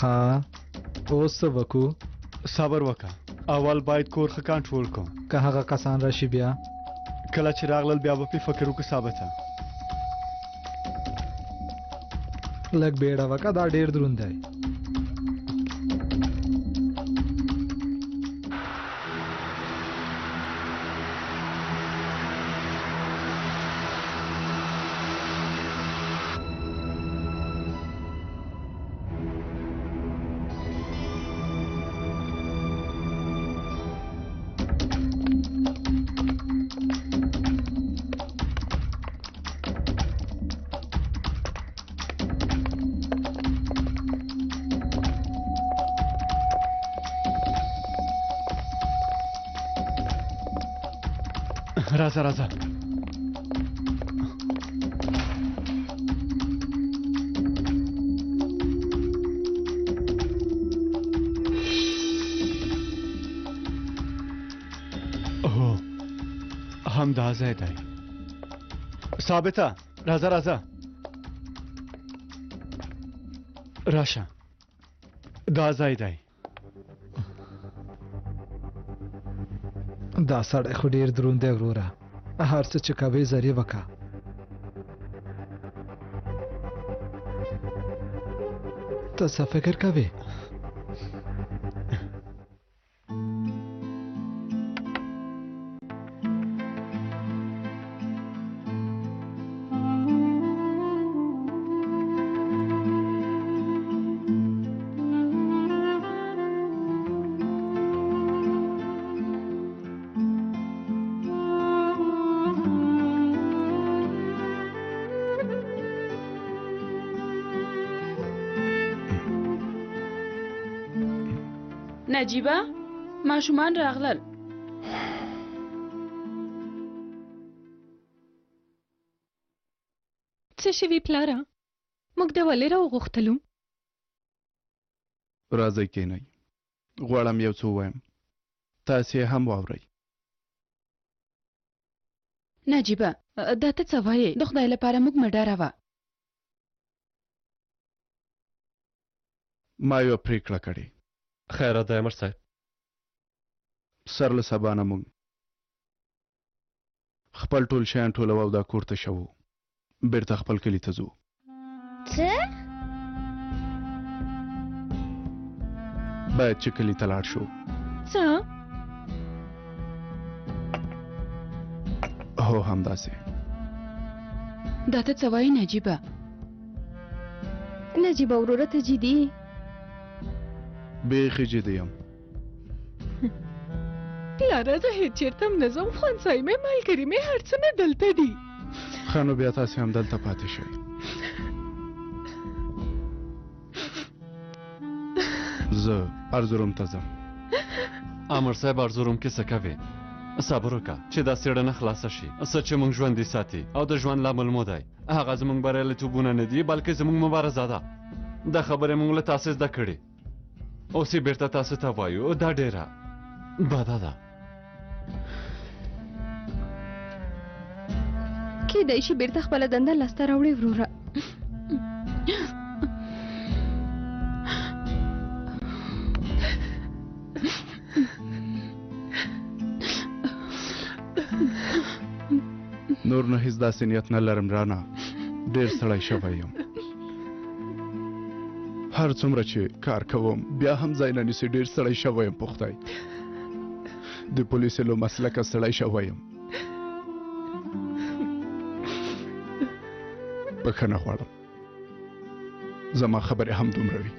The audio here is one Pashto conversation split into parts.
ښه، اوس څه وکړو؟ صبر وکړه، اول باید کور ښه کنټرول کړو. که هغه کسان راشي بیا؟ کله چې راغلل بیا به پرې فکر وکړو. ثابته لږ بیړه وکړه، دا ډیر دروند دی. راځه راځه. هو، همدا ځای دی. ثابته، راځه راځه، راشه، دا ځای دی. دا سړی خو ډیر دروند دی وروره، هر څه چې کوې زر یې وکړه. ته څه فکر کوې؟ نجیبه، ماشومان راغلل. څه شوي پلاره؟ موږ د ولې راوغوښتلو؟ راځئ کښېنئ، غواړم یو څه ووایم، تاسې یې هم واورئ. نجیبه، دا ته څه وایې؟ د خدای لپاره موږ مه ډاروه. ما یوه پرېکړه کړې. خیرات دی امر صاحب. سر له سبا نه موږ خپل ټول شیان ټولوو او دا کور ته شوو، بیرته خپل کلي ته ځو. څه؟ باید چې کلي ته لاړ شو. څه؟ هو، همداسې. دا ته څه وایې نجیبه؟ نجیبه وروره، ته جدي؟ بیخي جدي یم. پلاره، زه هېڅ چېرته هم نه ځم، ښوونځی مې، ملګري مې، هر څه مې دلته دي. ښه نو بیا تاسې هم دلته پاتې شئ. زه ارزروم ته ځم. امر صاحب، ارزروم کې څه کوې؟ صبر وکړه چې دا څېړنه خلاصه شي. څه چې موږ ژوندي ساتي او د ژوند لامل مو دی، هغه زموږ بریالیتوبونه نه دي، بلکې زموږ مبارزه ده. دا خبرې موږ له تاسې زده کړې، اوس یې بېرته تاسو ته وایو. دا ډېره بده ده. کېدای شي بېرته خپله دنده لاسته راوړې وروره. نور نو هېڅ داسې نیت نه لرم رانه، ډېر ستړی شوی یم. هر څومره چې کار کوم بیا هم ځای نه نیسي، ډېر ستړی شوی یم. په خدای د پولیسو له مسلکه ستړی شوی یم. بښنه غواړم، زما خبرې هم دومره وي.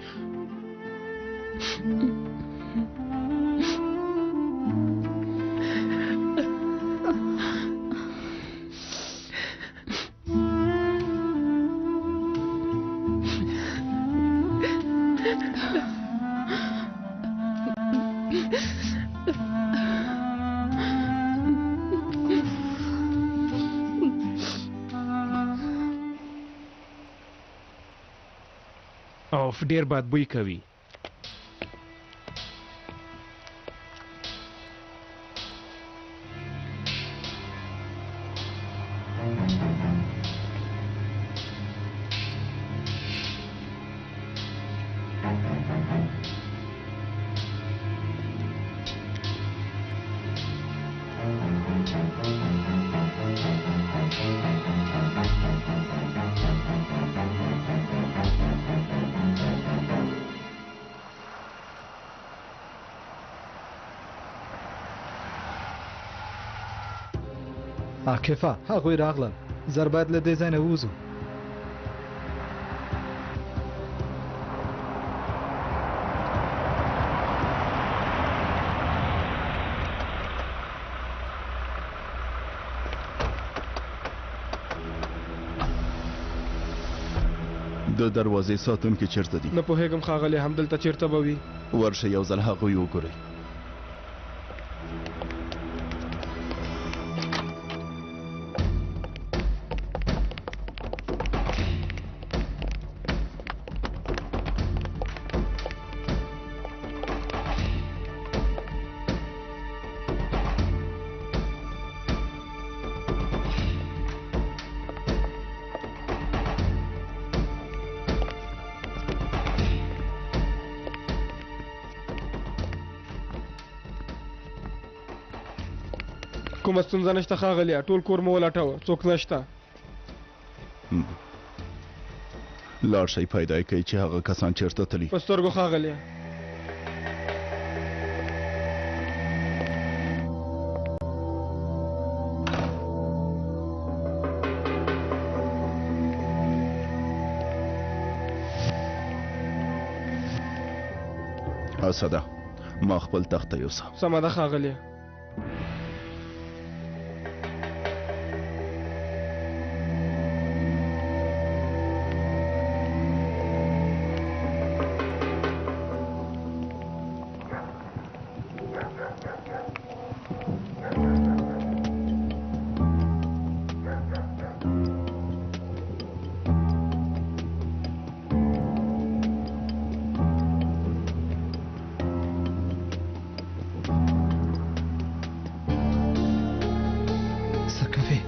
اوف، ډیر بد بوی کوي. عاکفه، هغوی راغلل. زر باید له دې ځای نه ووځو. د دروازې ساتونکي چېرته دي؟ نه پوهېږم ښاغلی، همدلته چېرته به وي. ورشئ یو ځل هغوی وګورئ. کومه ستونزه نشته ښاغلیه، ټول کور مو ولټوه، څوک نشته. لاړ شئ پیدا یې کړئ چې هغه کسان چېرته تللي. په سترګو ښاغلیه. اسده، ما خپل تخت ته یوسه. سمه ده ښاغلیه. څه کوې؟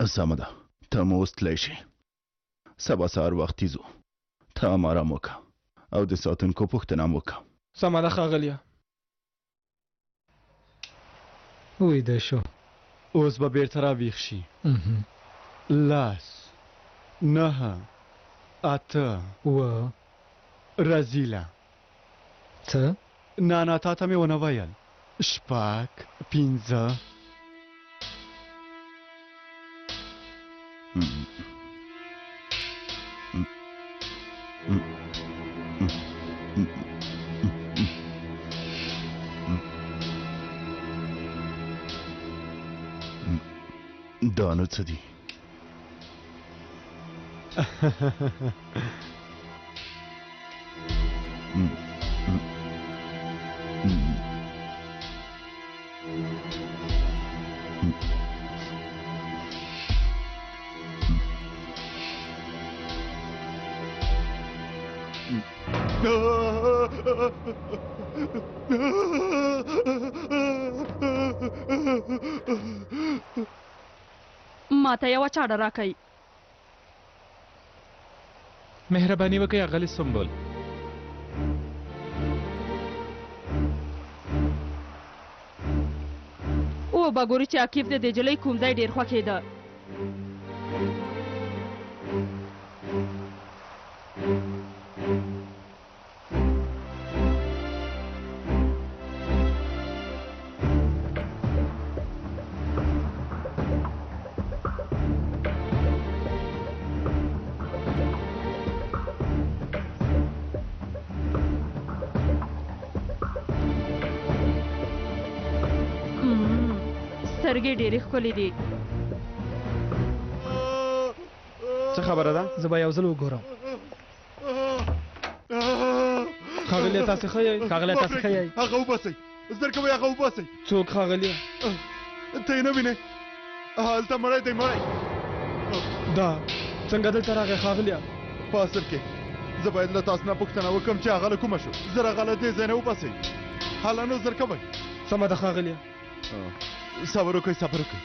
سمه ده، ته مو اوس تللی شې. سبا سهار وختي ځو. ته هم ارام وکړه او د ساتونکو پوښتنه هم وکړه. سمه ده ښاغلیه. ویده شو. اوس به بیرته راویښ شي. 10، 9، 8، 7. رزیله. څه؟ نه نه، تا ته مې ونه ویل. 6، 5. دا نو څه دي؟ ما ته یوه چاړه راکړئ. مهرباني وکړئ اغلې سنبل. وبه ګورو چې عاکف د دې جلۍ کوم ځای ډېر خوښېده. سترګې ډېرې ښکلې دي. څه خبره ده؟ زه به یو ځل وګورم. ښاغلیه تاسې ښه یئ؟ ښاغلیه تاسې ښه یئ؟ هغه وباسئ، زر کوئ هغه وباسئ. څوک ښاغلیه؟ ته یې نه وینې؟ هلته مړی دی، مړی. دا څنګه دلته راغی ښاغلیه؟ په اصل کې زه باید له تاسو نه پوښتنه وکړم چې هغه له کومه شو. زر هغه له دې ځای نه وباسئ. هله نو زر کوئ. سمه ده ښاغلیه. صبر وکړئ، صبر وکړئ.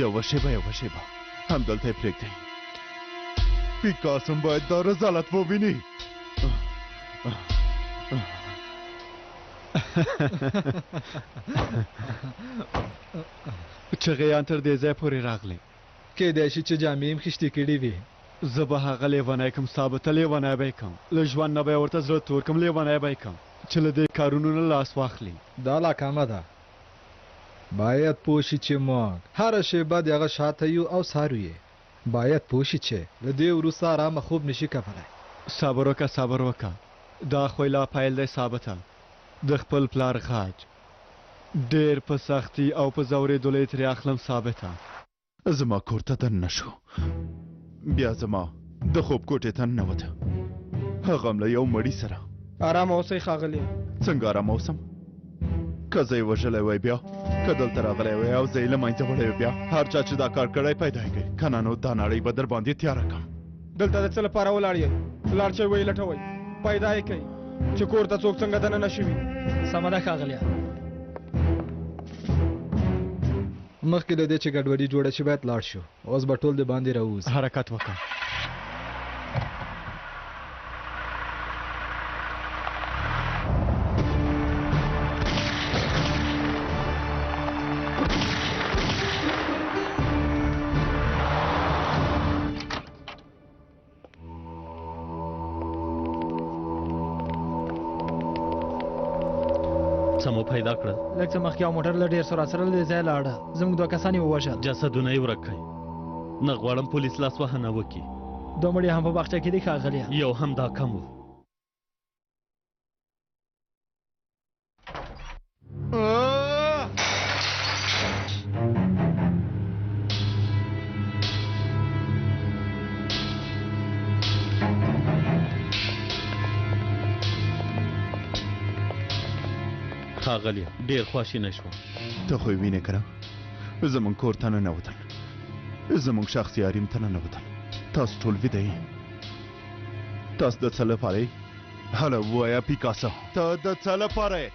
یوه شېبه، یوه شېبه. همدلته یې پرېږدئ. پیکاسو هم باید دا رذالت وویني. چغې ان تر دې ځایه پورې راغلې. کېدای شي چې جامې یې خیشتې کړې وي. زه به هغه لیونی کم ثابته، لیونی به یې کم، له ژوند نه به یې ورته زړه تور کم، لیونی به یې کم چې له دې کارونو نه لاس واخلي. دا لا کمه ده. باید پوه شي چې موږ هره شېبه د هغه شاته یو او څارو یې. باید پوه شي چې له دې وروسته ارامه خوب نشي کولی. صبر وکړه، صبر وکړه، دا خو یې لا پیل دی ثابته. د خپل پلار غچ ډېر په سختي او په ځورېدلو یې ترې اخلم ثابته. زما کور ته دننه شو، بیا زما د خوب کوټې ته ننوته، هغه هم له یو مړي سره. ارامه اوسئ ښاغلیه. څنګه ارامه اوسم؟ که زه یې وژلی وای بیا، که دلته راغلی وای او زه یې له منځه وړی وای بیا، هر چا چې دا کار کړی پیدا یې کړئ، که نه نو دا نړۍ به در باندې تیاره کړم. دلته د څه لپاره ولاړ یئ؟ لاړ شئ ویې لټوئ، پیدا یې کړئ چې کور ته څوک څنګه دننه شوي. سمه ده ښاغلیه. مخکې له دې چې ګډوډي جوړه شي باید لاړ شو. اوس به ټول د باندې راووځي. حرکت وکړه. څه مو پیدا کړل؟ لږ څه مخکې یو موټر له ډېر سرعت سره له دې ځایه لاړه. زموږ دوه کسان یې ووژل. جسدونه یې ورک کړئ. نه غواړم پولیس لاسوهنه وکړي. دوه مړي هم په باغچه کې دي ښاغلیه. یو هم دا کم و. ښاغلیه ډېر خواشینی شوم. ته خو یې وینې که نه، زموږ کور ته ننوتل، زموږ شخصي حریم ته ننوتل. تاسو ټول ویده یئ. تاسو د څه لپاره یئ؟ هله ووایه پیکاسو، ته د څه لپاره یې؟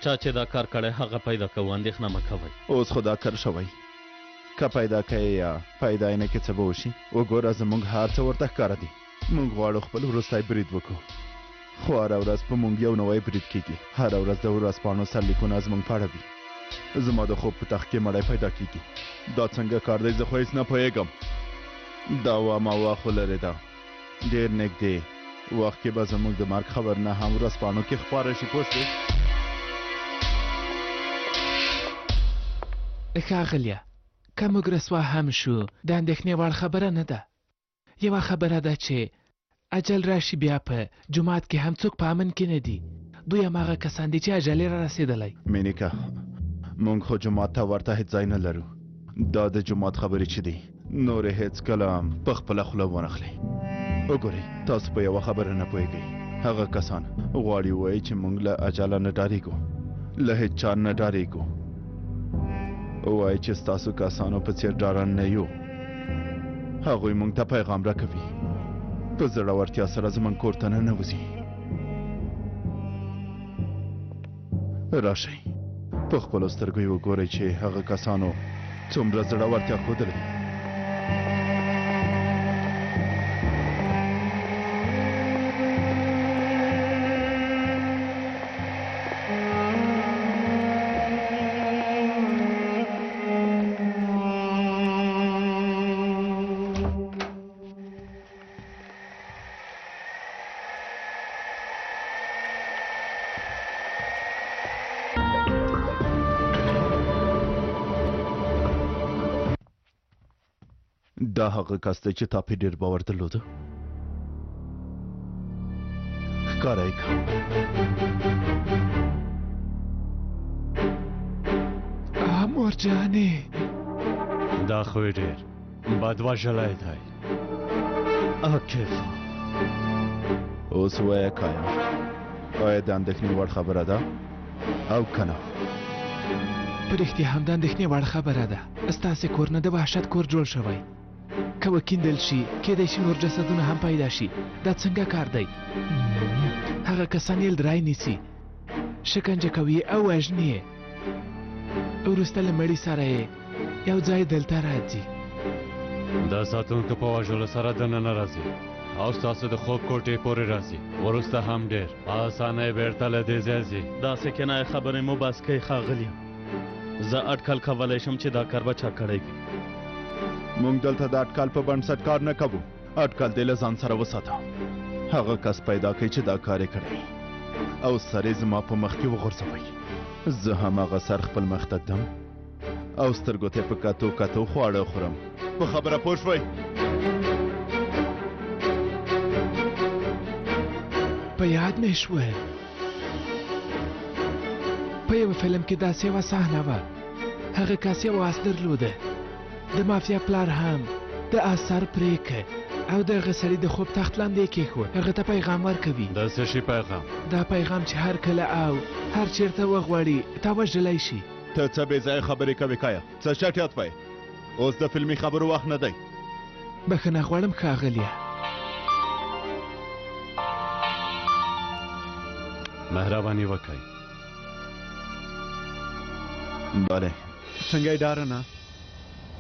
چا چې دا کار کړی هغه پیدا کوو، اندېښنه مه کوئ. اوس خو دا کار شوی، که پیدا کوې یا پیدا یې نه کړې څه به وشي؟ وګوره زموږ هر څه ورته ښکاره دي. موږ غواړو خپل وروستی برید وکړو، خو هره ورځ په موږ یو نوی برید کیږي. هره ورځ د ورځپاڼو سرلیکونه زموږ په اړه وي. زما د خوب په تخت کې مړی پیدا کیږي. دا څنګه کار دی؟ زه خو هېڅ نه پوهېږم. دا وامه وا خو لرې ده، ډېر نږدې وخت کې به زموږ د مرګ خبرونه هم ورځپاڼو کې خپاره شي، پوه شوې؟ ښاغلیه، که موږ رسوا هم شو د اندېښنې وړ خبره نه ده. یوه خبره ده چې اجل راشي بیا په جومات کې هم څوک په امن کې نه دي. دوی هماغه کسان دي چې اجل یې رارسېدلی. مینیکا، موږ خو جومات ته ورته هېڅ ځای نه لرو. دا د جومات خبرې چې دي نورې هېڅکله په خپله خوله ونخلئ. وګورئ، تاسو په یوه خبره نه پوهېږئ. هغه کسان غواړي ووایي چې موږ له اجله نه ډارېږو، له هېڅ چا نه ډارېږو. ووایي چې ستاسو کسانو په څېر ډارن نه یو. هغوی موږ ته پیغام راکوي، په زړورتیا سره زموږ کور ته ننوځي. راشئ په خپلو سترګو یې وګورئ چې هغه کسانو څومره زړورتیا ښودلې. دا هغه کس دی چې تا پرې ډېر باور درلوده. ښکاره یې کړه. مور جانې، دا خو یې ډېر بد وژلی دی. عاکف، اوس ووایه کایا، آیا د اندېښنې وړ خبره ده او که نه؟ په رښتیا هم د اندېښنې وړ خبره ده. ستاسې کور نه د وحشت کور جوړ شوی. که وکیندل شي کیدای شي نور جسدونه هم پیدا شي. دا څنګه کار دی؟ هغه کسان یې درای نیسي، شکنجه کوي او وژني یې. وروسته له مړي سره یې یو ځای دلته راځي. د ساتونکو په وژلو سره دننه راځي او ستاسو د خوب کوټې پورې راځي. وروسته هم ډېر په اسانۍ بېرته له دې ځایه ځي. داسې کنایه خبرې مو بس کړئ ښاغلیه. زه اټکل کولی شم چې دا کار به چا کړی وي. موږ دلته د اټکل په بنسټ کار نه کوو. اټکل دې له ځان سره وساته. هغه کس پیدا کړئ چې دا کار یې کړی او سر یې زما په مخ کې وغورځوئ. زه هم هغه سر خپل مخ ته ږدم او سترګو ته په کتو کتو خواړه خورم. په خبره پوه شوئ؟ په یاد مې شول. په یوه فلم کې داسې یوه صحنه وه. هغه کس یو آس درلوده. د مافیا پلار هم د آس سر پرې کړ او د هغه سړي د خوب تخت لاندې یې کېښود. هغه ته پیغام ورکوي. د څه شي پیغام؟ دا پیغام چې هر کله او هر چېرته وغواړي تا وژلی شي. ته څه بې ځایه خبرې کوې کایا؟ څه چټیات وایې؟ اوس د فلمي خبرو وخت نه دی. بښنه غواړم ښاغلیه. مهرباني وکړئ. بله. څنګه یې ډارنه؟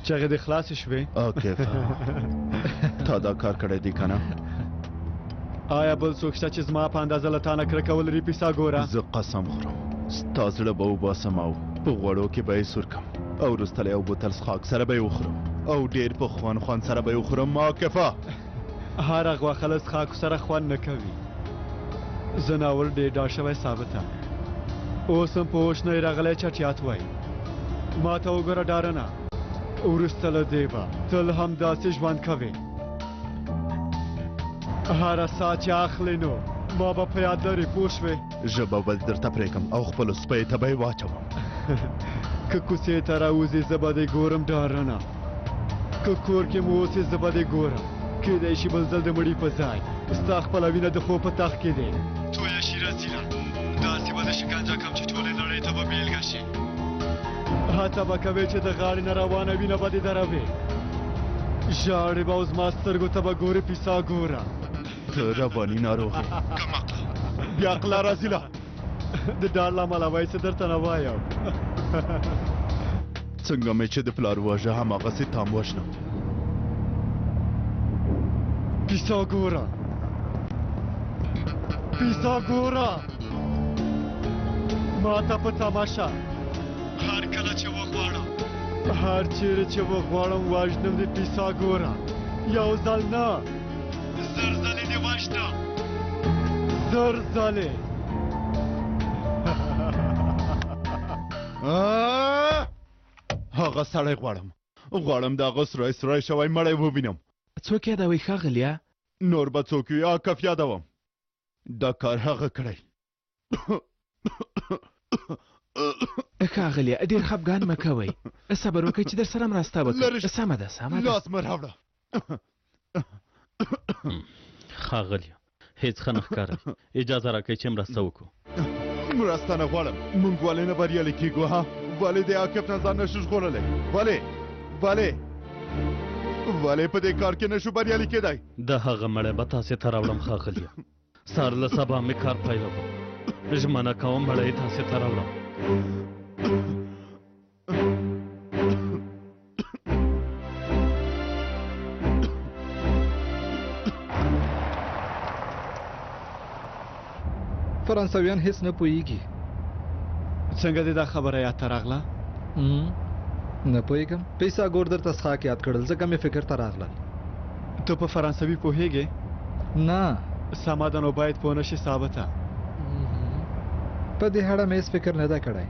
چغې دې خلاصې شوې؟ عاکفه تا دا کار کړی دی که نه؟ آیا بل څوک شته چې زما په اندازه له تا نه کرکه ولري پیسا ګوره؟ زه قسم خورم ستا زړه به وباسم او په غوړو کې به یې سور کم او وروسته له یو بوتل څښاک سره به یې وخورم او ډېر په خوند خوند سره به یې وخورم عاکفه. هره غوښه له څښاکو سره خوند نه کوي. ځناور ډېر ډار شوی ثابته. اوس هم په هوښ نه راغلی چټیات وایي. ما ته وګوره ډارنه. وروسته له دې به تل همداسې ژوند کوې. هره ساه چې اخلې نو ما به په یاد لرې پوه شوې؟ ژبه به درته پرې کړم او خپلو سپیو ته به یې واچوم. که کوڅې ته راوځې زه به دې ګورم ډارنه. که کور کې مو اوسې زه به دې ګورم. کېدای شي بل ځل د مړي په ځای ستا خپله وینه د خوب په تخت کې دی. تویه شي رزیله، داسې به دې شکنجه کړم چې ټولې نړۍ ته به بېلګه شې. هڅه به کوې چې د غاړې نه روانه وینه به دې دروې. ژاړې به او زما سترګو ته به ګورې پیسا ګوره. ته رواني ناروغ یې. کم عقله. بې عقله رزیله. د ډار له امله وایي څه درته نه وایم. څنګه مې چې د پلار وژه هماغسې تام وژنم. پیسا ګوره پیسا ګوره ما ته په تماشه هر کله چې وغواړم هر چیرې چې وغواړم وژنم دې پیسا ګوره یو ځل نه زر ځلې دې وژنم زر ځلې. هغه سړی غواړم غواړم د هغه سری سری شوی مړی ووینم. څوک یادوئ ښاغلیه؟ نور به څوک وي عاکف یادوم. دا کار هغه کړی. ښاغلیه ډېر خپګان مه کوئ. صبر وکړئ چې درسره مرسته وکړم. سمه ده سمه ده. لاس مه راوړه. ښاغلیه هیڅ ښه نه ښکارئ. اجازه راکړئ چې مرسته وکړو. مرسته نه غواړم. مونږ ولې نه بریالي کیږو ها؟ ولې د عاکف نه ځان نشو ژغورلی؟ ولې ولې ولې په دې کار کې نشو بریالي کېدای؟ د هغه مړی به تاسې ته راوړم ښاغلیه. سهار له سبا مې کار پیلوم. ژمنه کوم مړی تاسې ته راوړم. فرانسویان هیڅ نه پوهیږي. څنګه دې دا خبره یاد ته راغله؟ نه پوهیږم. پیساګور درته څښاک یاد کړل ځکه مې فکر ته راغلل. ته په فرانسوي پوهیږې؟ نه. سمه ده نو باید پوه نه شې ثابته. په دې اړه مې هیڅ فکر نه دی کړی.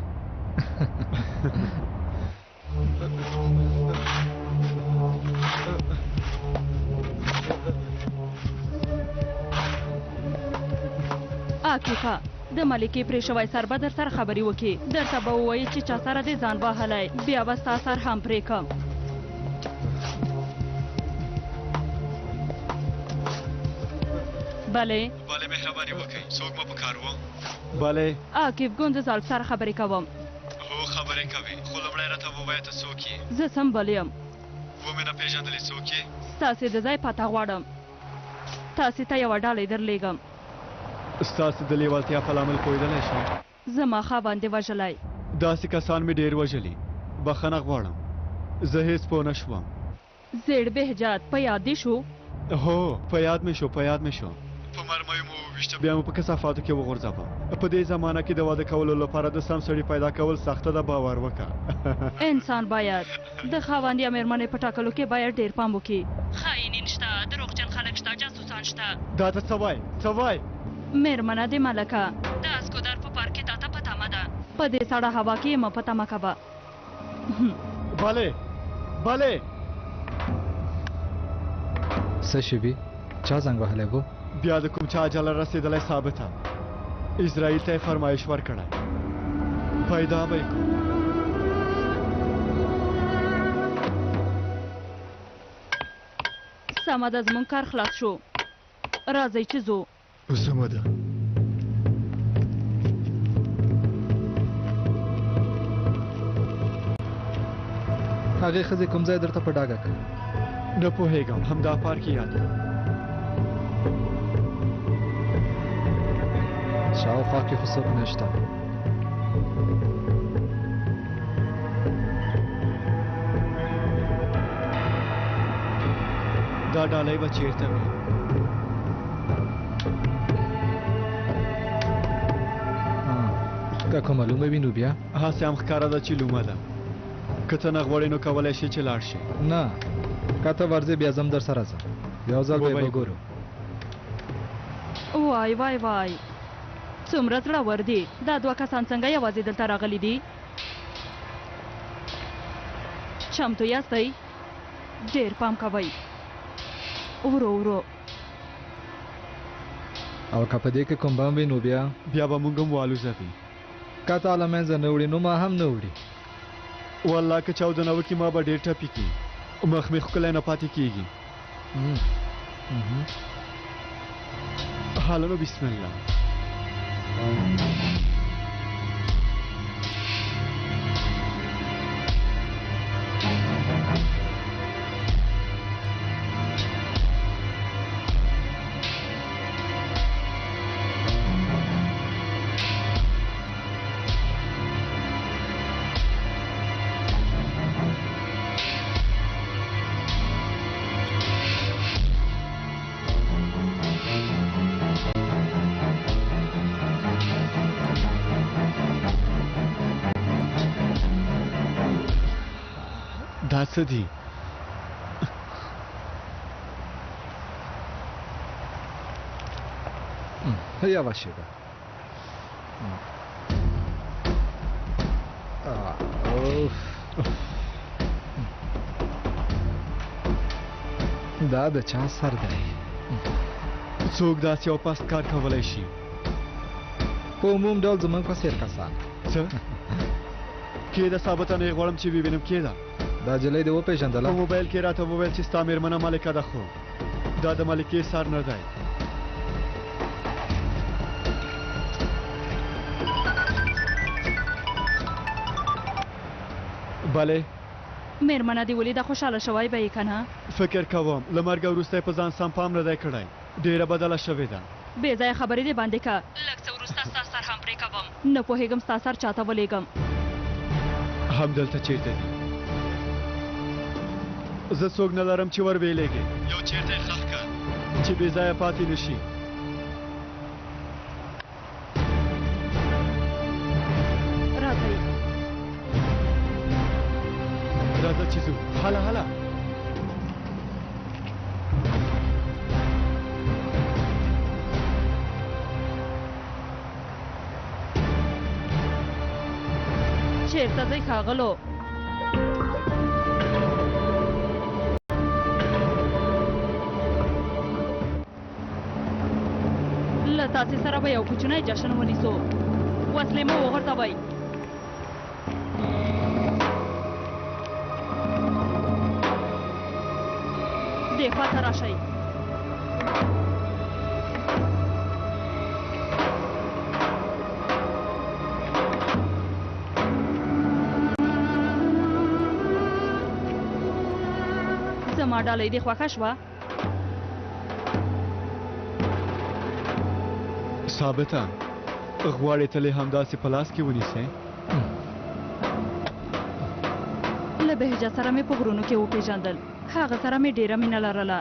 عاکفه د ملکې پرې شوی سر به درسره خبرې وکړي، درته به ووایي چې چا سره دې ځان وهلی، بیا به ستا سر هم پرې کړم. بله. بله مهرباني وکړئ، څوک مو په کار وو؟ بله. عاکف ګوندز الف سره خبرې کوم. هو خبرې کوې، خو لومړی راته ووایه ته څوک یې؟ زه سمبل یم. ومې نه پېژندلې څوک یې؟ ستاسې د ځای پته غواړم. تاسې ته یوه ډالۍ درلېږم. ستاسې د لېوالتیا په لامل پوهېدلی شم؟ زما خاوند دې وژلی. داسې کسان مې ډېر وژلي. بخښنه غواړم. زه هېڅ پوه نه شوم. زیړ بهجت په یاد دې شو؟ هو، په یاد مې شو، په یاد مې شو. په مرمیو مو وویشته، بیا مو په کثافاتو کې وغورځاوه. په دې زمانه کې د واده کولو لپاره د سم سړي پیدا کول سخته ده، باور وکړه. انسان باید د خاوند یا مېرمنې په ټاکلو کې باید ډېر پام وکړي. خاینین شته، دروغجن خلک شته، جاسوسان شته. دا ته څه وایې؟ څه وایې؟ مېرمنه دې ملکه د اسکودار په پارک کې تاته په تمه ده. په دې سړه هوا کې یې مه په تمه کوه. بله بله. څه شوي؟ چا زنګ وهلی وو؟ بیا د کوم چا عجله رسېدلی ثابته. اسرائیل ته یې فرمایش ورکړی، پیدا به یې کړو. سمه ده، زموږ کار خلاص شو، راځئ چې ځو. سمه ده. هغې ښځې کوم ځای درته په ډاګه کړ؟ نه پوهېږم، همدا پارک یې یاد کړ. شاوخوا کې خو څوک نشته. دا ډالۍ به چیرته وي؟ که کومه لومه وي نو بیا؟ هسې هم ښکاره ده چې لومه ده. که ته نه غواړې نو کولی شې چې لاړ شې. نه، که ته ورځې بیا زه هم درسره ځم، یو ځل به یې وګورو. وای وای وای، څومره زړور دي دا دوه کسان، څنګه یوازې دلته راغلي دي؟ چمتو یاستئ؟ ډېر پام کوئ، ورو ورو. او که په دې کې کوم بم وي نو بیا؟ بیا به موږ هم والوزوي. که تا له منځه نه وړي نو ما هم نه وړي. والله که چاودنه وکړي ما به ډېر ټپي کړي، مخ مې ښکلی نه پاتې کېږي. هله نو بسم الله. دا څه دي؟ یوه شېبه. دا د چا سر دی؟ څوک داسې یو پست کار کولی شي؟ په عموم ډول زموږ په څېر کسان. څه؟ کېده ثابته نه یې غواړم چې ویې وینم. کېده. دا جلۍ دې وپېژندله؟ په موبایل کې راته وویل چې ستا مېرمنه ملکه ده، خو دا د ملکې سر نه دی. بله. مېرمنه دې ولیده، خوشحاله شوی به یې که نه؟ فکر کوم له مرګه وروسته یې په ځان سم پام نه دی کړی، ډېره بدله شوې ده. بې ځایه خبرې دې باندې که. لږ څه وروسته ستا سر هم پرې کوم. نه پوهېږم ستا سر چاته ولېږم. همدلته چېرته دي؟ زه څوک نه لرم چې ور ویې لېږې. یو چېرته یې ښخ که چې بې ځایه پاتې نه شي. راځئ. راځه چې ځو. هله هله. چېرته ځئ ښاغلو؟ له تاسې سره به یو کوچنی جشن ونیسو. وسلې مو وغورځوئ. دې خواته راشئ. زما ډالۍ دې خوښه شوه؟ ثابته، غواړې تل یې همداسې په لاس کې ونیسې؟ له بهجت سره مې په غرونو کې وپېژندل. هغه سره مې ډېره مینه لرله.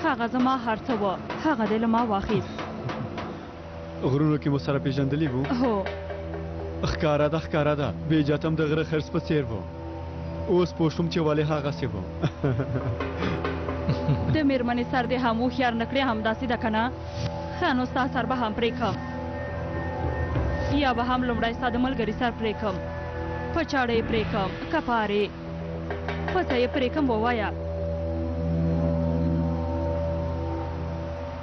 هغه زما هر څه و. هغه دې له ما واخیست. غرونو کې مو سره پېژندلي وو؟ هو. ښکاره ده، ښکاره ده. بهجت هم د غره خرس په څېر و. اوس پوه شوم چې ولې هغسې و. د مېرمنې سر دې هم هوښیار نه کړې، همداسې ده که نه؟ ښه نو ستا سر به هم پرې کړم. یا به هم لومړی ستا د ملګري سر پرې کړم. په چاړه یې پرې کړم که پارې؟ په څه یې پرې کړم ووایه.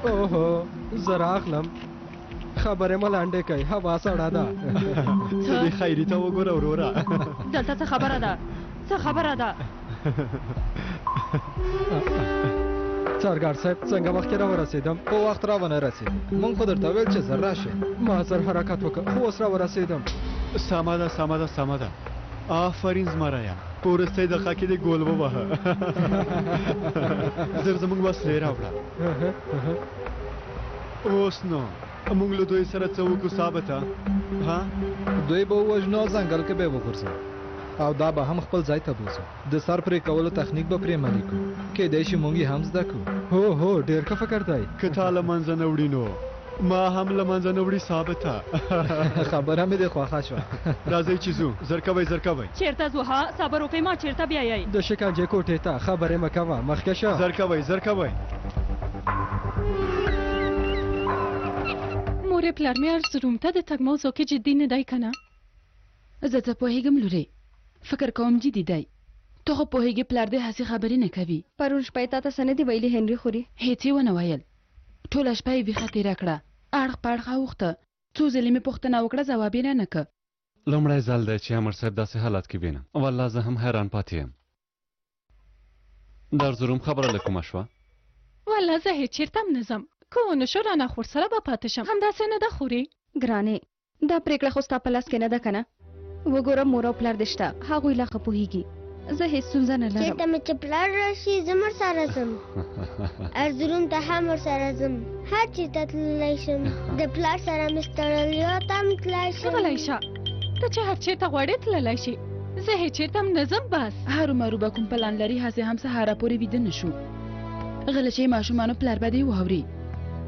اوهو زه راغلم. خبرې مه لنډې کوئ، هوا سړه ده. ته دې خیري ته وګوره وروره. دلته څه خبره ده؟ څه خبره ده؟ څارګر صاحب څنګه مخکې راورسېدم؟ په وخت را ونه رسېدې، مونږ خو درته ویل چې زر راشې. ما زر حرکت وکړ خو اوس راورسېدم. سمه ده سمه ده سمه ده، آفرین زمریه، په وروستۍ دقیقه کې دې ګول وواهه. زر زموږ وسلې راوړه. اوس نو موږ له دوی سره څه وکړو ثابته؟ ها؟ دوی به ووژنو او ځنګل کې به یې وغورځوو او دا به هم خپل ځای ته بوځو. د سر پرې کولو تخنیک به پرې عملي کړو. کیدای شي موږ یې هم زده کړو. هو هو ډېر ښه فکر دی. که تا له منځه نه وړي نو ما هم له منځه نه وړي ثابته. خبره مې دې خوښه شوه. راځئ چې ځو، زر کوئ زر کوئ. چېرته ځو ها؟ صبر وکړئ ما چېرته بیایئ؟ د شکنجې کوټې ته. خبرې مه کوه، مخکې شه. زر کوئ زر کوئ. مورې پلار مې ارزروم ته د تګ موضوع کې جدي نه دی که نه؟ زه څه پوهېږم لورې، فکر کوم جدي دی. ته خو پوهېږې پلار دې هسې خبرې نه کوي. پرون شپه یې تا ته څه نه دي ویلي هنري خورې؟ هېڅ یې ونه ویل، ټوله شپه یې ویښه تېره کړه، اړخ په اړخ اوښته. څو ځلې مې پوښتنه وکړه، ځواب یې رانه که. لومړی ځل دی چې امر صاحب داسې حالت کې وینم. والله زه هم حیران پاتې یم. د ارزروم خبره له کومه شوه؟ والله زه هېڅ چېرته هم نه ځم، که ونه شو رانه خور سره به پاتې شم، همداسې نه ده خورې؟ ګرانې دا پرېکړه خو ستا په لاس کې نه ده که نه؟ وګوره مور او پلار دې شته، هغوی لا ښه پوهېږي. زه هېڅ ستونزه نه لرم. چېرته مې چې پلار راشي زه هم ورسره ځم، ارزروم ته هم ورسره ځم، هر چېرته تللی شم. د پلار سره مې ستړیا ته هم تللی شم. غلی شه، ته چې هر چېرته غواړې تللی شې، زه هېڅ چېرته هم نه ځم بس. هرو مرو به کوم پلان لري، هسې هم سهاره پورې ویده نه شو. غلی شئ ماشومانو، پلار به دې واوري.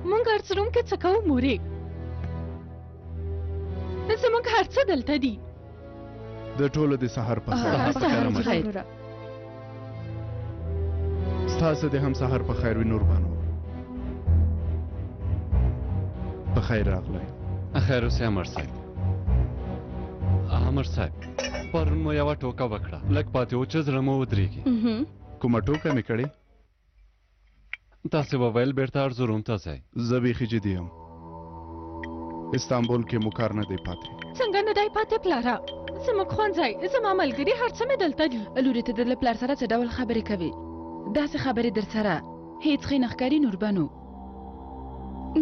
موږ ارزروم کې څه کوو مورې؟ زموږ هر څه دلته دي. د ټولو د سهار په خیر. سهار په خیر. ستاسو دې هم سهار په خیر وي نوربانو. په خیر راغلی. خیر اوسې امر صاحب. امر صاحب پرون مو یوه ټوکه وکړه، لږ پاتې و چې زړه مو ودرېږي. کومه ټوکه مې کړې؟ تاسې وویل بېرته ارزروم ته ځئ. زه بیخي جدي یم، استانبول کې مو کار نه دی پاتې. څنګه نه دی پاتې پلاره؟ زموږ ښوونځی، زما ملګري، هر څه مې دلته دي. لورې ته د له پلار سره څه ډول خبرې کوې؟ داسې خبرې در سره هېڅ ښې نه ښکاري نوربانو.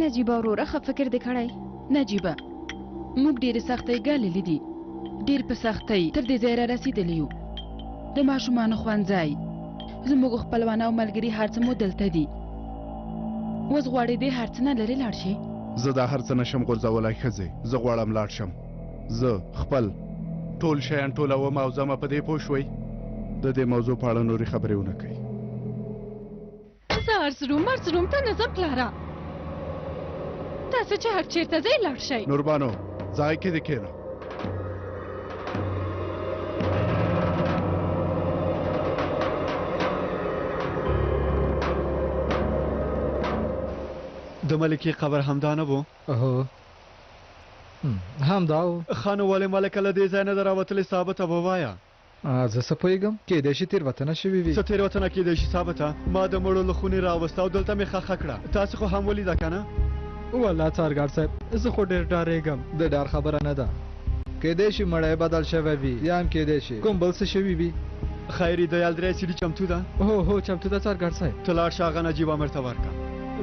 نجیبه وروره ښه فکر دې کړی. نجیبه موږ ډېرې سختۍ ګاللې دي، ډېر په سختۍ تر دې ځایه را رسېدلي یو. د ماشومانو ښوونځی، زموږ خپلوان او ملګري، هر څه مو دلته دي. اوس غواړې دې هر څه نه لرې لاړ شې؟ زه دا هر څه نشم غورځولی ښځې، زه غواړم لاړ شم. زه خپل ټول شیان ټولوم او ځمه. په دې پوه شوئ؟ د دې موضوع په اړه نورې خبرې ونه کوي. زه ارزروم ارزروم ته نه ځم پلاره، تاسو چې هر چېرته ځئ لاړ شئ. نوربانو ځای کې دې کښېنه. د ملکې قبر همدا نه و؟ هو همدا و. ښه نو ولې ملکه له دې ځای نه ده راوتلې؟ ثابته ووایه. زه څه پوهېږم، کېدای شي تېروتنه شوې وي. څه تېروتنه کېدای شي ثابته؟ ما د مړو له خونې راوسته او دلته مې ښخه کړه، تاسې خو هم ولیده که نه؟ والله څارګر صاحب زه خو ډېر ډارېږم. د ډار خبره نه ده، کېدای شي مړی بدل شوی وي، یا هم کېدای شي کوم بل څه شوي وي. خیري د یالدرې سیډي چمتو ده؟ هو هو چمتو ده څارګر صاحب. ته لاړ شه هغه نجیب امر ته ورکړه،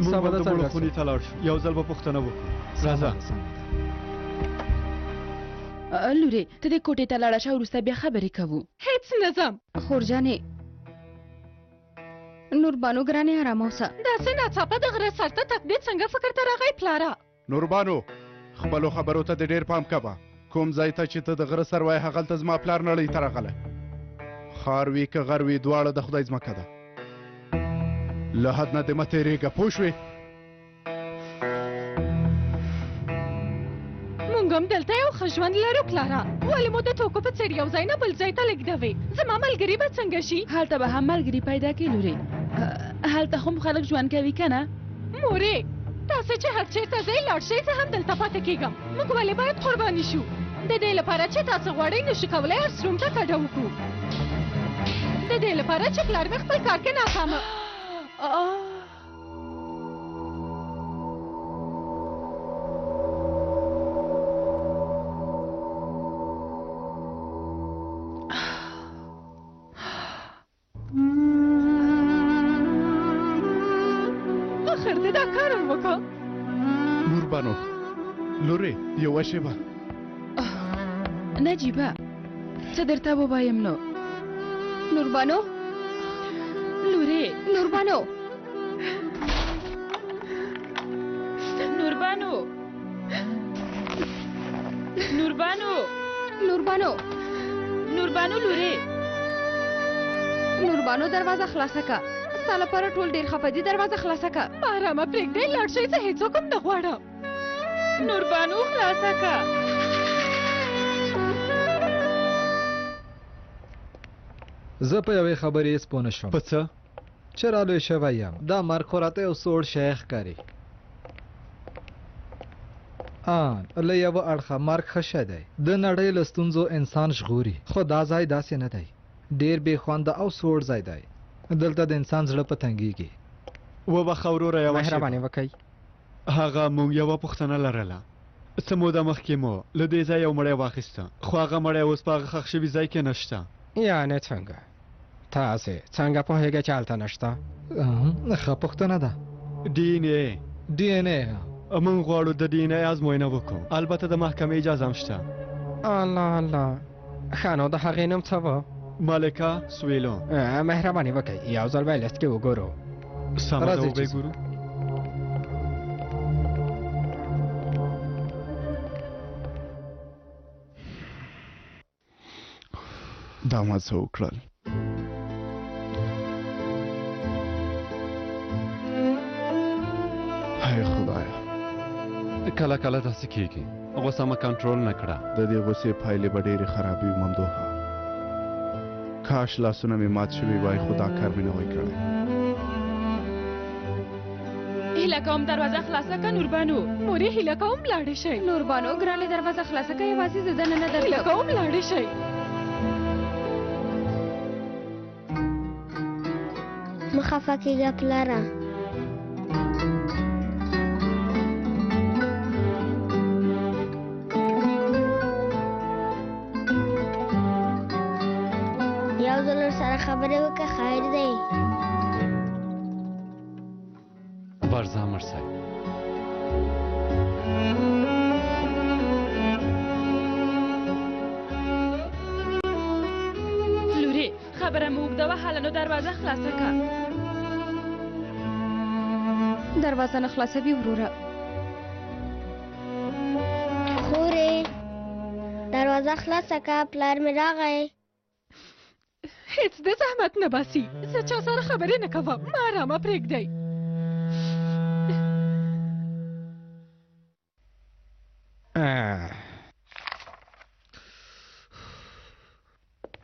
موږ به د مړو خونې ته لاړ شو، یو ځل به پوښتنه وکړو. راځه. لورې ته دې کوټې ته لاړه شه، وروسته بیا خبرې کوو. هېڅ نه ځم. خورجانې نوربانو ګرانې ارامه اوسه. داسې ناڅاپه د غره سر ته تګ دې څنګه فکر ته راغی پلاره؟ نوربانو خپلو خبرو ته دې ډېر پام کوه. کوم ځای ته چې ته د غره سر وایې هغلته زما پلار نړۍ ته راغلی. ښار وي که غر وي، دواړه د خدای ځمکه ده. له حد نه دې مه تېرېږه، پوه شوې؟ مونږ هم دلته یو ښه ژوند لرو پلاره. ولې مو د توکو په څېر یو ځای نه بل ځای ته لېږدوې؟ زما ملګري به څنګه شي؟ هلته به هم ملګري پیدا کړې لورې، هلته هم خلک ژوند کوي که نه؟ مورې، تاسو چې هر چېرته ځئ لاړ شئ، زه هم دلته پاتې کېږم. موږ ولې باید قرباني شو؟ د دې لپاره چې تاسو غواړئ نشو کولی ارزروم ته کډه وکړو. د دې لپاره چې پلار مې خپل کار کې ناکامه. اخر دې دا کار هم وکړ. نوربانو لورې، یوه شېبه. نجیبه، څه درته ووایم نو؟ نوربانو لورې. نوربانو، نوربانو، نوربانو، نوربانو، نوربانو لورې. نوربانو، دروازه خلاصه که. ستا لپاره ټول ډېر خفه دي. دروازه خلاصه که. ما آرامه پرېږدئ، لاړ شئ، زه هېڅوک هم نه غواړم. نوربانو خلاصه که. زه په یوې خبرې هېڅ پوه نه شوم. په څه؟ چې را لوی شوی یم، دا مرګ خو راته یو سوړ شی ښکاري. آن له یوه اړخه مرګ ښه شی دی، د نړۍ له ستونزو انسان ژغوري، خو دا ځای داسې نه دی. ډېر بې خونده او سوړ ځای دی. دلته د انسان زړه په تنګېږي. وبخښه وروره، یوه شېبه. مهرباني وکړئ. هغه مونږ یوه پوښتنه لرله. څه موده مخکې مو له دې ځایه یو مړی واخیسته، خو هغه مړی اوس په هغه ښخ شوي ځای کې نشته. یعنې څنګه؟ تاسې څنګه پوهېږئ چې هلته نشته؟ ښه پوښتنه ده. ډي ان ای. ډي ان ای. مونږ غواړو د ډي ان ای ازموینه وکړو، البته د محکمې اجازه هم شته. الله الله، ښه نو د هغې نوم څه و؟ ملکه سویلو. مهرباني وکړئ، یو ځل به یې لیست کې وګورو. سمه ده، راځئ وبه یې چې ګورو. دا ما څه وکړل؟ هی خدایا، کله کله داسې کېږي، غوسه مه کنټرول نه کړه. د دې غوسې پایلې به ډېرې خرابې وي ممدوحه. کاش لاسونه مې مات شوي وای، خو دا کار مې نه وای کړی. هیله کوم دروازه خلاصه که نوربانو. مورې، هیله کوم لاړې شئ. نوربانو ګرانې، دروازه خلاصه که، یوازې زه دننه هیله درځم. کوم لاړې شئ. مه خفه کېږه پلاره. یو ځل ورسره خبرې وکړه، خیر دی. ورځه امر صاحب. لورې، خبره مو اوږده وهله، نو دروازه خلاصه که. دروازه نه خلاصوي وروره. خورې، دروازه خلاصه که، پلار مې راغی. هېڅ د زحمت نه باسي، زه چا سره خبرې نه کوم، ما آرامه پرېږدئ.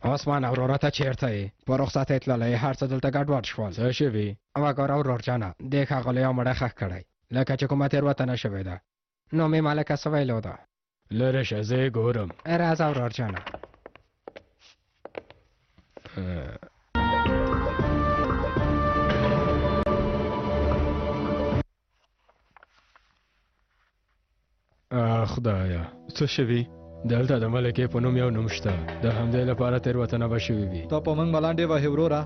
عثمانه وروره، ته چېرته یې؟ په رخصتۍ تللی، هر څه دلته ګډوډ شول. څه شوي؟ وګوره ورور جانه، دې ښاغلي یو مړی ښخ کړی، لکه چې کومه تېروتنه شوې ده. نوم یې ملکه سویلو ده. لرې شه، زه یې ګورم. راځه ورور جانه. خدایه، څه شوي؟ دلته د ملکې په نوم یو نوم شته، د همدې لپاره تېروتنه به شوې وي. ته په موږ ملنډې وهې وروره،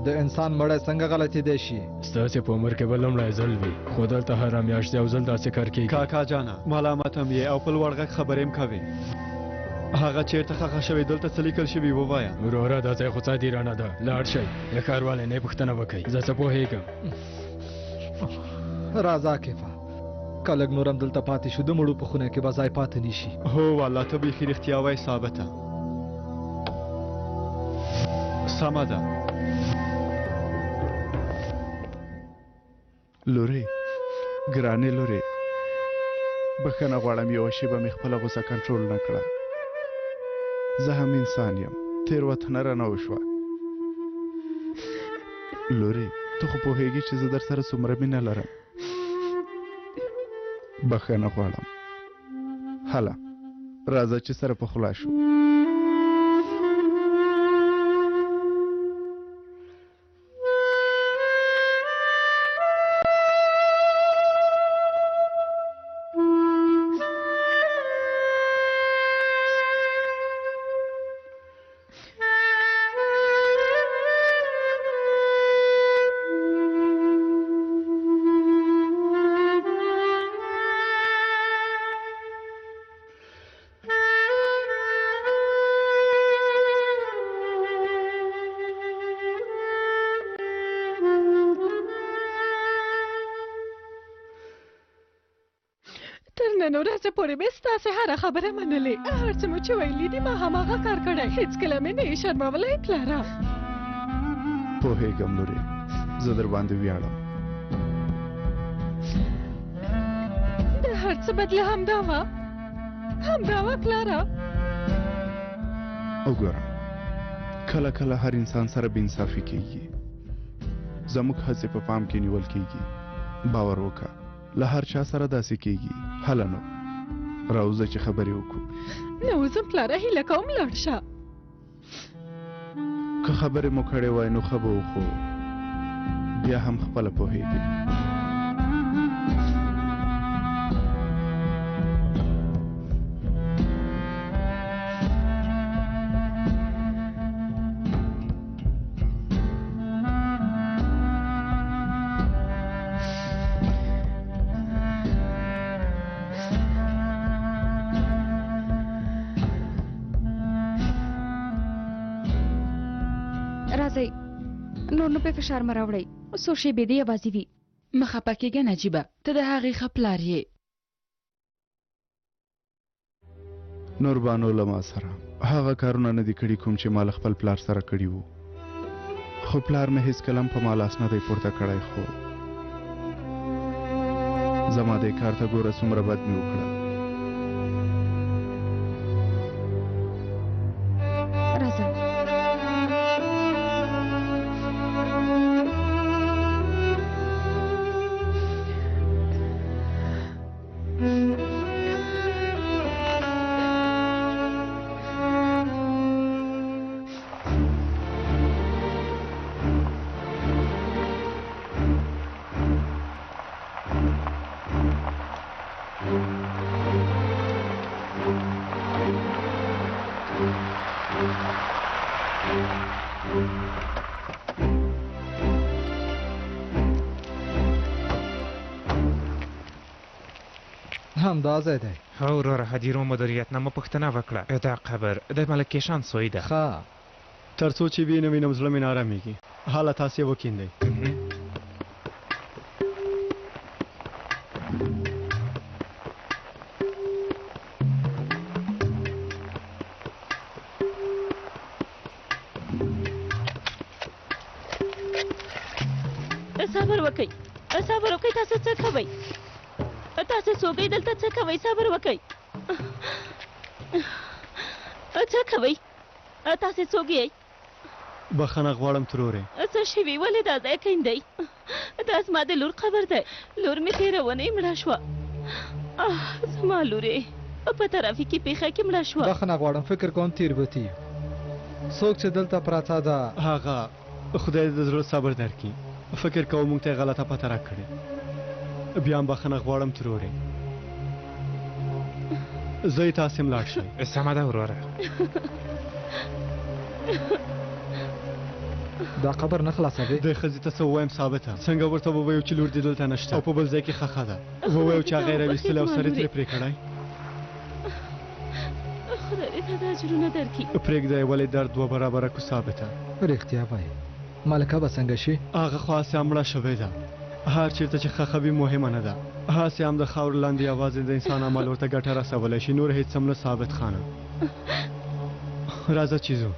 د انسان مړی څنګه غلطېدی شي؟ ستاسې په عمر کې به لومړی ځل وي، خو دلته هره میاشت یو ځل داسې کار کېږي. کاکا جانه، ملامت هم یې او په لوړ غږ خبرې هم کوې. هغه چېرته ښخه شوې؟ دلته څه لیکل شوي ووایه. وروره، دا ځای خو څه دیرانه ده، لاړ شئ د ښاروالۍ نه یې پوښتنه وکړئ، زه څه پوهېږم. راځه کیفه، که لږ نور هم دلته پاتې شو، د مړو په خونه کې به ځای پاتې نه شي. هو والله، ته بیخي رښتیا وایې ثابته. سمه ده. لورې، ګرانې لورې، بښنه غواړم، یوه شېبه مې خپله غوسه کنټرول نه کړه. زه هم انسان یم، تېروتنه رانه وشوه. لورې، ته خو پوهېږې چې زه در سره څومره مینه لرم. بښنه غواړم. هله راځه چې سره پخلا شو. تر نن ورځې پورې مې ستاسې هره خبره منلې، هر څه مو چې ویلي دي ما هماغه کار کړی، هېڅکله مې نه یې شرمولی پلاره. پوهېږم لورې، زه در باندې ویاړم. د هر څه بدله همدا وه، همدا وه پلاره. وګوره، کله کله هر انسان سره بې انصافي کېږي. زموږ هڅې په پام کې نیول کېږي. باور وکړه، له هر چا سره داسې کېږي. هله نو راوځه چې خبرې وکړو. نه وځم پلاره، هیله کوم لاړ شه. که خبرې مو کړې وای نو ښه به و، خو بیا هم خپله پوهېږې. راځئ نور نو په فشار مه راوړئ، څو شېبې دې یوازې وي. مه خپه کېږه نجیبه، ته د هغې ښه پلار یې. نوربانو له ما سره هغه کارونه نه دي کړي کوم چې ما له خپل پلار سره کړي وو، خو پلار مې هېڅکله هم په ما لاس نه دی پورته کړی. خو زما دې کار ته ګوره څومره بد مې وکړل. راځه. همدا ځای دی. هو وروره، هدیرو مدیریت نه مو پوښتنه وکړه. دا قبر د ملک کیشان سوی ده. ښه. تر څو چې ویې نه وینم زړه مې نه ارامېږي. هله تاسې یې وکیندئ. صبر وکړئ، صبر وکړئ، تاسو څه کوئ؟ تاسو څوک یئ؟ دلته څه کوئ؟ صبر وکړئ، څه کوئ؟ تاسو څوک یئ؟ بخښنه غواړم ترورې. څه شوي؟ ولې دا ځای کیندئ؟ دا زما د لور قبر دی. لور مې تېره اونۍ مړه شوه. آه زما لورې په ترافیکي پېښه کې مړه شوه. بخښنه غواړم، فکر کوم تېروتي یو. څوک چې دلته پرته ده. هغه خدای دې د زړه صبر درکړي. فکر کوم موږ ته یې غلطه پته راکړې. بیا هم بخښنه غواړم ترورې. ځئ تاسې هم لاړ شئ. سمه ده وروره. دا قبر نه خلاصوي؟ دې ښځې ته څه ووایم ثابته؟ څنګه ورته ووایو چې لور دې دلته نشته او په بل ځای کې ښخه ده؟ ووایو چې هغه یې راویستلې او سر یې ترې پرې کړی؟ خدای دې ته د اجرونه درکړي. پرېږده یې، ولې درد دوه برابره کو ثابته. رښتیا وایې، ملکه به څنګه شي؟ هغه خو هسې هم مړه شوې ده. هر چېرته چې ښخه وي مهمه نه ده. هسې هم د خاورو لاندې یوازې د انسان عمل ورته ګټه رسولی شي، نور هېڅ هم نه ثابت خانه. راځه چې ځو.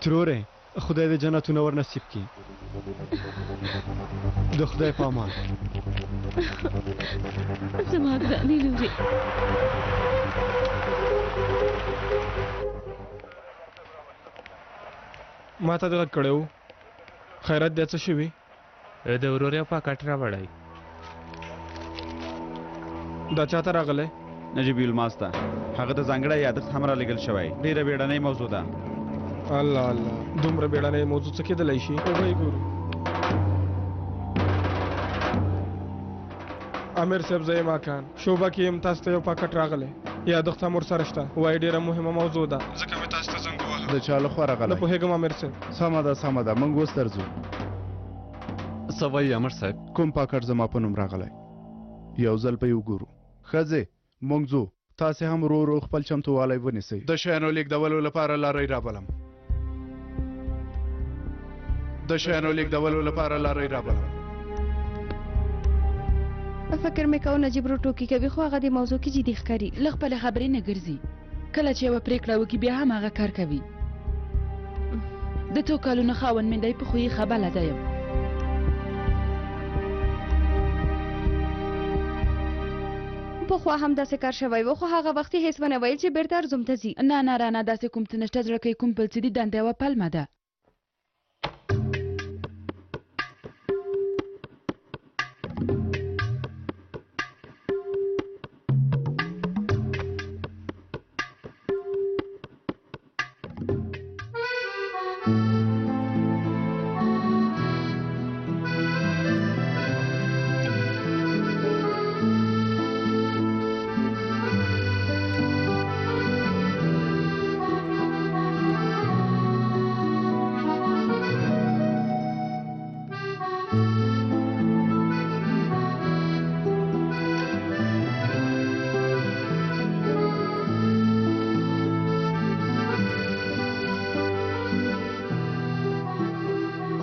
ترورې، خدای دې جنتونه ور نصیب کړي. د خدای په امان. زما ګرانې لورې. ما ته دې غږ کړی و، خیرت دی؟ څه شوي؟ د ورور یو پاکټ راوړی. دا چاته راغلی؟ نجیب یلماز ته. هغه ته ځانګړی یادښت هم رالیږل شوی. ډېره بیړنۍ موضوع ده. الله الله، دومره بیړنۍ موضوع څه کېدلی شي؟ وبه یې ګورو. امیر صاحب زه یم اکان، شعبه کې یم. تاسو ته یو پاکټ راغلی، یادښت هم ورسره شته. وایي ډېره مهمه موضوع ده، ځکه مې تاسو ته زنګ وواهه. د چا لخوا راغلی؟ نه پوهېږم امیر صاحب. سمه ده سمه ده، موږ اوس درځو. څه وایي امر صاحب؟ کوم پاکټ زما په نوم راغلی؟ یو ځل به یې وګورو. ښځې موږ ځو، تاسې هم ورو ورو خپل چمتووالی ونیسئ. د شیانو لېږدولو لپاره لارۍ رابلم. د شیانو لېږدولو لپاره لارۍ رابلم. فکر مې کاوه نجیب ورور ټوکې کوي، خو هغه دې موضوع کې جدي ښکاري. له خپلې خبرې نه ګرځي. کله چې یوه پرېکړه وکړي بیا هم هغه کار کوي. د څو کالونو خاوند مې دی، په خویي ښه بلده یم. پخوا هم داسې کار شوی و، خو هغه وخت یې هېڅ ونه ویل چې بېرته ارزوم ته ځي. نه نه رانه، داسې کوم څه نشته. زړه کې کوم بل څه دي، دنده یوه پلمه ده.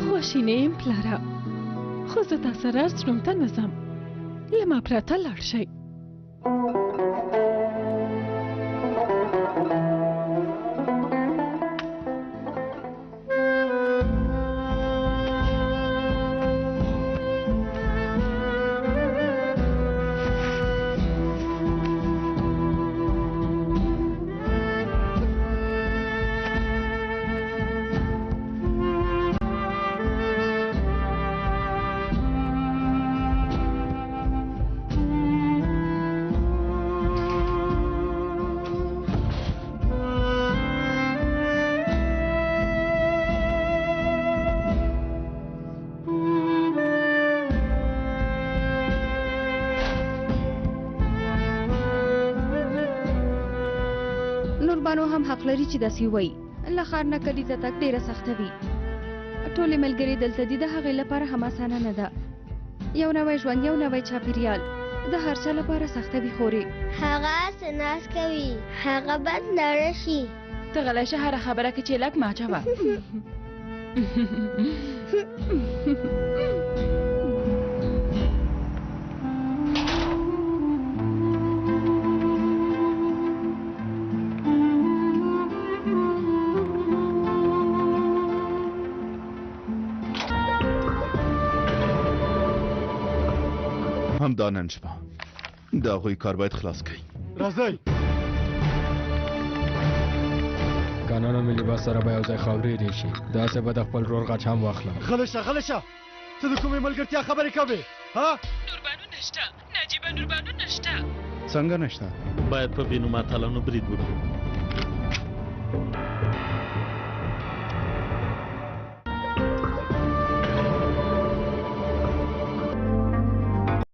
خواشینی یم پلاره، خو زه تا سره ارزروم ته نه ځم. له ما پرته لاړ شئ. نوربانو هم حق لري چې داسې ووایي. له ښار نه کلي ته تګ ډېره سخته وي. ټولې ملګرې دلته دي، د هغې لپاره هم اسانه نه ده. یو نوی ژوند، یو نوی چاپیریال، د هر چا لپاره سخته وي خورې. هغه څه ناز کوي، هغه باید لاړه شي. ته غلی شه، هره خبره کې چې لږ مه اچوه. همدا نن شپه د هغوی کار باید خلاص کړئ. راځئ. که نه نو ملي بس سره به یو ځای خاورې ریې شي. داسې به د خپل ورور غچ هم واخلم. غلی شه غلی شه، ته د کومې ملګرتیا خبرې کوې؟ ها؟ نوربانو نشته نجیبه، نوربانو نشته. څنګه نشته؟ باید په بې نومه اتلانو برید وکړو.